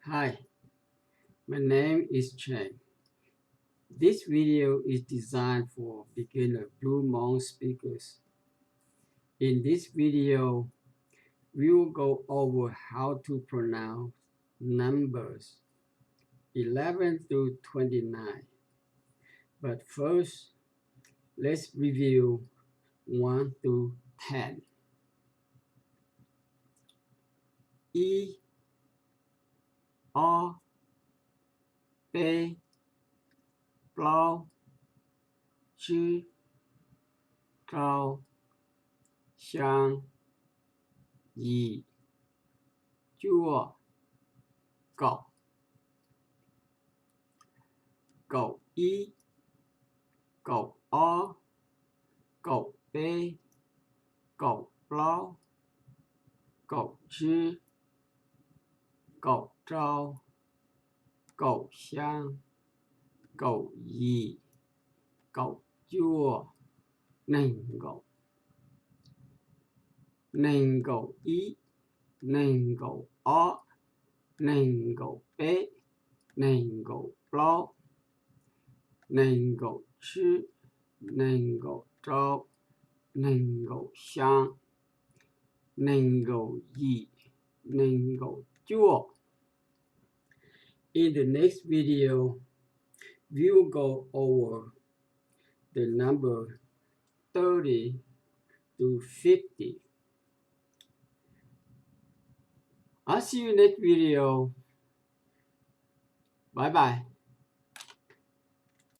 Hi, my name is Cheng. This video is designed for beginner Blue Moon speakers. In this video, we will go over how to pronounce numbers eleven through twenty-nine. But first, let's review one through ten. Ib, ob, peb, plaub, tsib, rau, xyaa, yim, cuaj, kaum, kaum ib, kaum ob, kaum peb, kaum plaub, kaum tsib, kaum rau, kaum xyaa, kaum yim, kaum cuaj, nees nkaum, nees nkaum ib, nees nkaum ob, nees nkaum peb, nees nkaum plaub, nees nkaum tsib, nees nkaum rau, nees nkaum xyaa, nees nkaum yim, nees nkaum cuaj. In the next video, we will go over the number thirty to fifty. I'll see you next video. Bye bye.